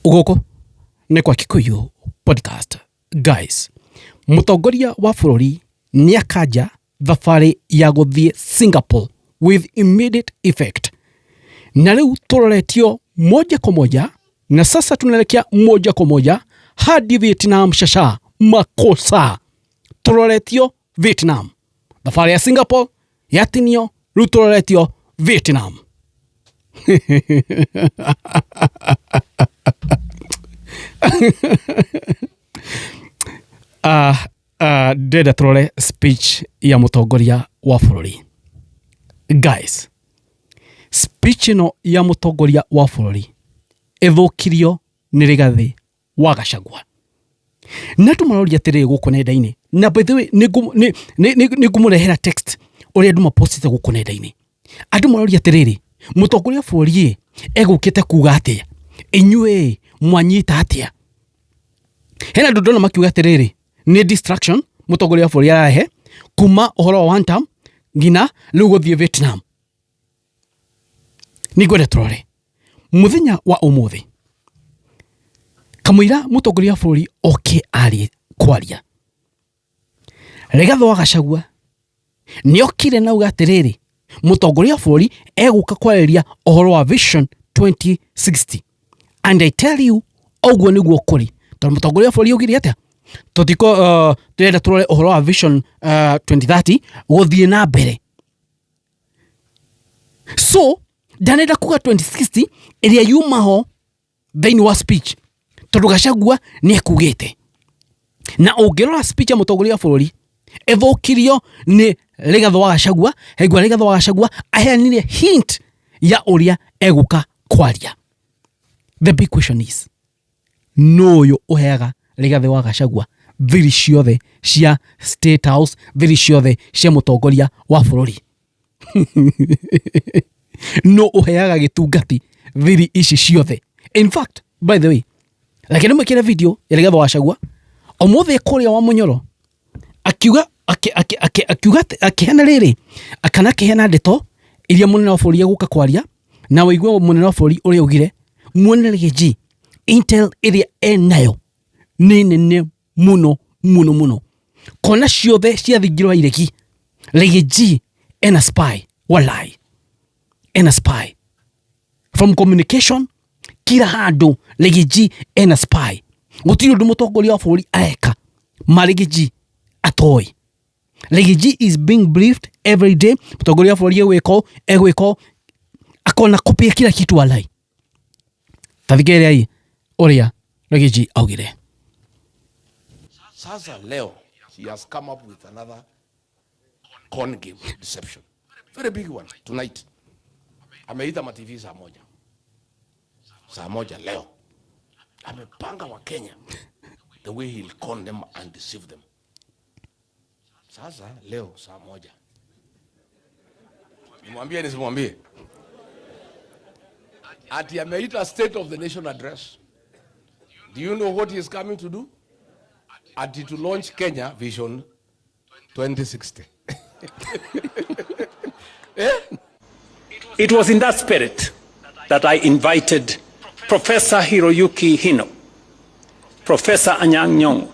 Gũkũ nĩ kwa Kikuyu Podcast. Guys, mũtongoria wa bũrũri nĩ akanja thabarĩ ya gũthiĩ Singapore with immediate effect. Na rĩu tũroretio moja kwa moja na sasa tunaelekea moja kwa moja hadi Vietnam. Shasha makosa tũroretio Vietnam. Thabarĩ ya Singapore yatinio, rĩu tũroretio Vietnam. Ndĩrenda tũrore speech ya mũtongoria wa bũrũri. Guys, speech ĩno ya mũtongoria wa bũrũri ĩthũkirio nĩ Rigathĩ wa Gachagua. Na andũ maroria atĩrĩrĩ gũkũ nenda-inĩ, na by the way nĩ ngũmũrehera text ũrĩa andũ mapostĩte gũkũ nenda-inĩ. Andũ maroria atĩrĩrĩ, mũtongoria wa bũrũri ĩ egũkĩte kuga atĩa? Inyuĩ mwanyita atĩa? Hena andũ ndona makiuga atĩrĩrĩ, nĩ distraction mũtongoria wa bũrũri ararehe kuma ũhoro wa one term nginya rĩu gũthiĩ Vietnam. Nĩ ngwenda tũrore mũthenya wa ũmũthĩ kamũira mũtongoria wa bũrũri oke arie kwaria. Rigathĩ wa Gachagua nĩokire na auga atĩrĩrĩ, mũtongoria wa bũrũri egũka kwarĩria ũhoro wa Vision 2060, and I tell you ũguo nĩguo kũrĩ, tondũ mũtongoria wa bũrũri augire atĩa? Tũtiko tũrenda tũrore ũhoro wa Vision 2030 gũthiĩ na mbere. So ndanenda kuga 2060 ĩrĩa yuma ho thĩinĩ wa speech, tondũ Gachagua nĩ ekugĩte. Na ũngĩrora speech ya mũtongoria wa bũrũri ĩthũkirio nĩ Rigathĩ wa Gachagua. Haigua Rigathĩ wa Gachagua aheanire hint ya ũrĩa egũka kwaria. The big question is, nũ ũyũ ũheaga Rigathĩ wa Gachagua thiri ciothe cia State House, thiri ciothe cia mũtongoria wa bũrũri? Nũ ũheaga gĩtungati thiri ici ciothe? In fact, by the way, reke ndĩmwĩkĩre video ya Rigathĩ wa Gachagua ũmũthĩ kũrĩa wa Mũnyoro akiuga akiuga akĩheana rĩrĩ kana akĩheana ndeto iria mũnene wa bũrũri egũka kwaria. Na wĩigue mũnene wa bũrũri ũrĩa augire, muone Riggy intel ĩrĩa enayo nĩ nene mũno mũno mũno, kona ciothe cia thingira wa iregi. Riggy ena spy, walai ena spy from communication kila handũ. Riggy ena spy. Gũtirĩ ũndũ mũtongoria wa bũrũri areka ma Riggy atoĩ. Riggy is being briefed every day. Mũtongoria wa bũrũri egwĩka ũũ, egwĩka ũũ, akona copy ya kila kitu, walai. Ta thikĩrĩriai ũrĩa Riggy augire. Sasa leo he has come up with another con game, deception. Very big one tonight. Ameita ma TV saa 1. Saa 1 leo. Amepanga wa Kenya the way he'll con them and deceive them. Sasa leo saa 1. Nimwambie nisimwambie? Ati ameita State of the Nation Address. Do you know what he is coming to do? Ati to launch Kenya Vision 2060. Eh? It was in that spirit that I invited Professor Hiroyuki Hino, Professor Anyang' Nyong'o,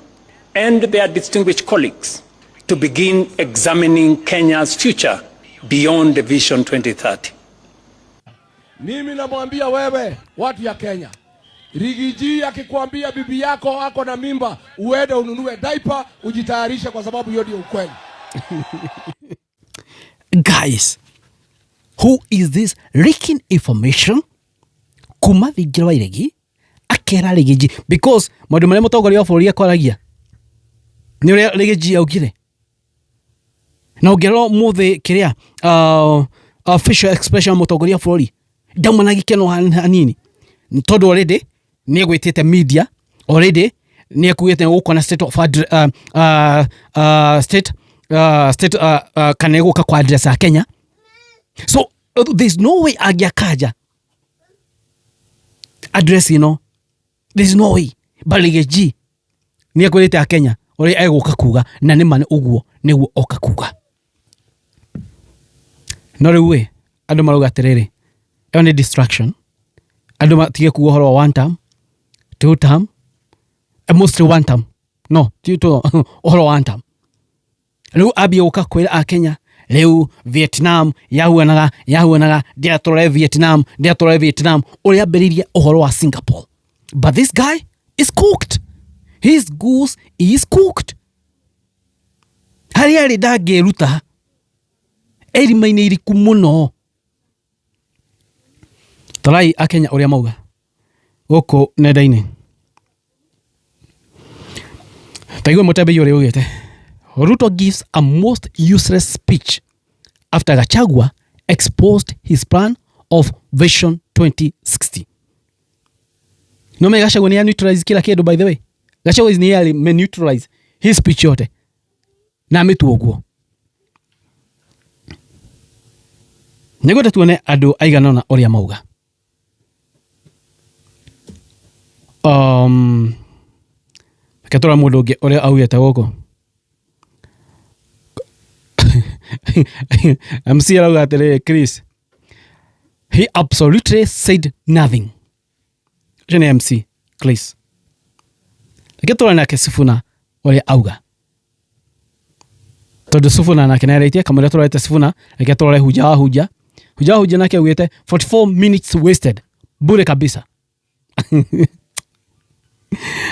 and their distinguished colleagues to begin examining Kenya's future beyond the Vision 2030. Mimi namwambia wewe, watu ya Kenya, Riggy G akikwambia bibi yako ako na mimba, uende ununue diaper, ujitayarishe kwa sababu hiyo ndio ukweli. Guys, who is this leaking information kuma thingira wa iregi akera Riggy G? Because maũndũ marĩa mũtongoria wa bũrũri akwaragia nĩ ũrĩa Riggy G augire. Na ũngĩrora ũmũthĩ kĩrĩa facial expression ya mũtongoria wa bũrũri, ndauma na gĩkeno hanini, tondũ already nĩ egwĩtĩte media, already nĩ ekugĩte gũkũ na state of state state kana egũka kwa address ya Kenya. So there's no way angĩakanja address ĩno, there's no way. But Riggy G nĩ ekwĩrĩte a Kenya ũrĩa egũka kuga, na nĩ ma nĩ ũguo nĩguo oka kuga. No rĩu ĩ andũ marauga atĩrĩrĩ, ĩyo nĩ distraction, andũ matige kuga ũhoro wa one term. Two term, mostly one term, no ti two, ũhoro wa one term. Rĩu ambie gũka kwĩra akenya rĩu Vietnam yahuanaga yahuanaga ndĩatũrore Vietnam, ndĩatũrore Vietnam, ũrĩa ambĩrĩirie ũhoro wa Singapore. But this guy is cooked, his goose is cooked. Harĩa arĩ ndangĩruta, irima-inĩ iriku mũno. Torai akenya ũrĩa mauga gũkũ nenda-inĩ. Taigua mũtembei ũrĩa augĩte, Ruto gives a most useless speech after Gachagua exposed his plan of Vision 2060. No me Gachagua ni neutralize kila kĩndũ. By the way, Gachagua is nearly me neutralize his speech yote na amĩtua ũguo. Nĩngwenda tuone andũ aigana ũna ũrĩa mauga. Reke tũrore mũndũ ũngĩ ũrĩa augĩte gũkũ. MC arauga atĩrĩrĩ, Chris, he absolutely said nothing. Ũcio nĩ MC Chris. Reke tũrore nake Sifuna ũrĩa auga, tondũ Sifuna nake nĩarĩtie kamũira tũrorete Sifuna. Reke tũrore Hunja wa Hunja. Hunja wa Hunja nake augĩte 44 minutes wasted, bure kabisa.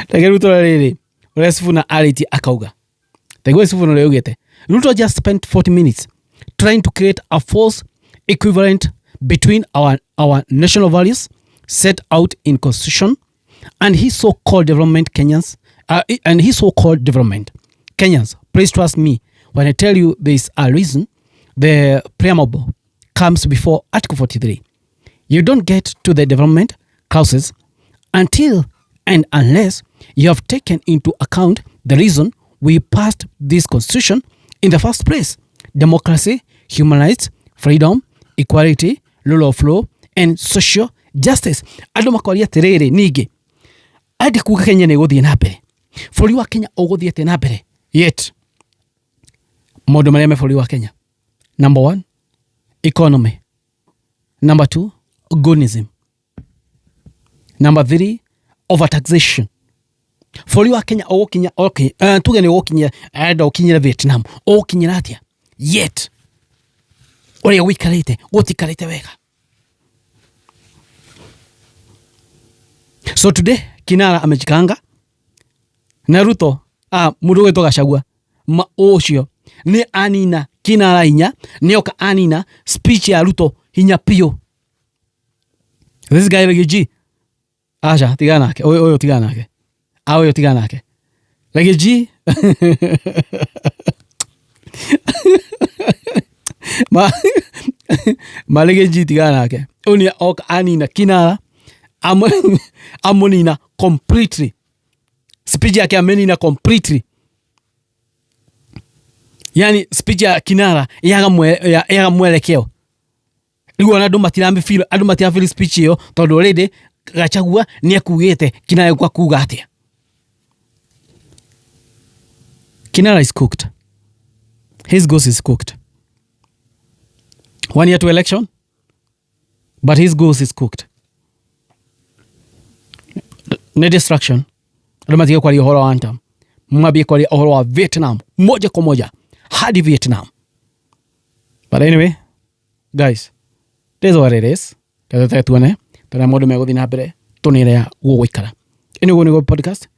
Reke rĩu tũrore rĩrĩ ũrĩa Sifuna arĩtie akauga. Taigua Sifuna ũrĩa augĩte, Ruto just spent 40 minutes trying to create a false equivalent between our national values set out in constitution and his so-called development Kenyans and his so-called development Kenyans, please trust me when I tell you there is a reason the preamble comes before Article 43. You don't get to the development clauses until and unless you have taken into account the reason we passed this constitution in the first place: democracy, human rights, freedom, equality, rule of law and social justice. Andũ makoria atĩrĩrĩ, ningĩ andi kuga Kenya nĩ ĩgũthiĩ na mbere, bũrũri wa Kenya ũgũthiĩ atĩa na mbere, yet maũndũ marĩa me bũrũri wa Kenya: number one, economy; number two, goonism; number three, overtaxation. Bũrũri wa Kenya ũgũkinya, okay, tuge nĩ ũgũkinyia, arenda ũkinyĩre Vietnam, ũgũkinyĩra atĩa yet ũrĩa gũikarĩte gũtikarĩte wega? So today Kinara amejikaanga na Ruto. Mũndũ ũgwĩtwo Gachagua ma ũcio nĩ anina Kinara hinya, nĩoka anina speech ya Ruto hinya piũ. This guy Riggy G, aca, tigana nake ũyũ, ũyũ tigana nake, a ũyũ tigana nake Riggy G. Ma Riggy G, tigana nake ũyũ, nĩ oka anina Kinara, amũnina completely. Speech yake amenina completely, yani speech ya Kinara yaga mwelekeo. Rĩu ona andũ matiramĩfeel, andũ matirafeel speech ĩyo, tondũ already Gachagua nĩ ekugĩte. Kinara gwa kuga atĩa? Kinara is cooked, his goose is cooked. One year to election, but his goose is cooked. Nĩ distraction. Andũ matige kwaria ũhoro wa Antam, mambie kwaria ũhoro wa Vietnam, moja kwa moja hadi Vietnam. But anyway guys, this is what it is. Tete tuone tũrĩa maũndũ megũthiĩ na mbere, tũnĩrĩa gũgũikara. Ĩno ũguo nĩguo podcast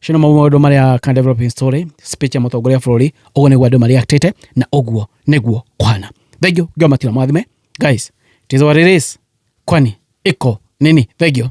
cio maũndũ marĩa kind developing story, speech ya mũtongoria wa bũrũri, ũguo nĩguo andũ mareactĩte na ũguo nĩguo kũhana. Thank you, Ngai matira mwathime. Guys, it is what it is, kwani iko nini? Thank you.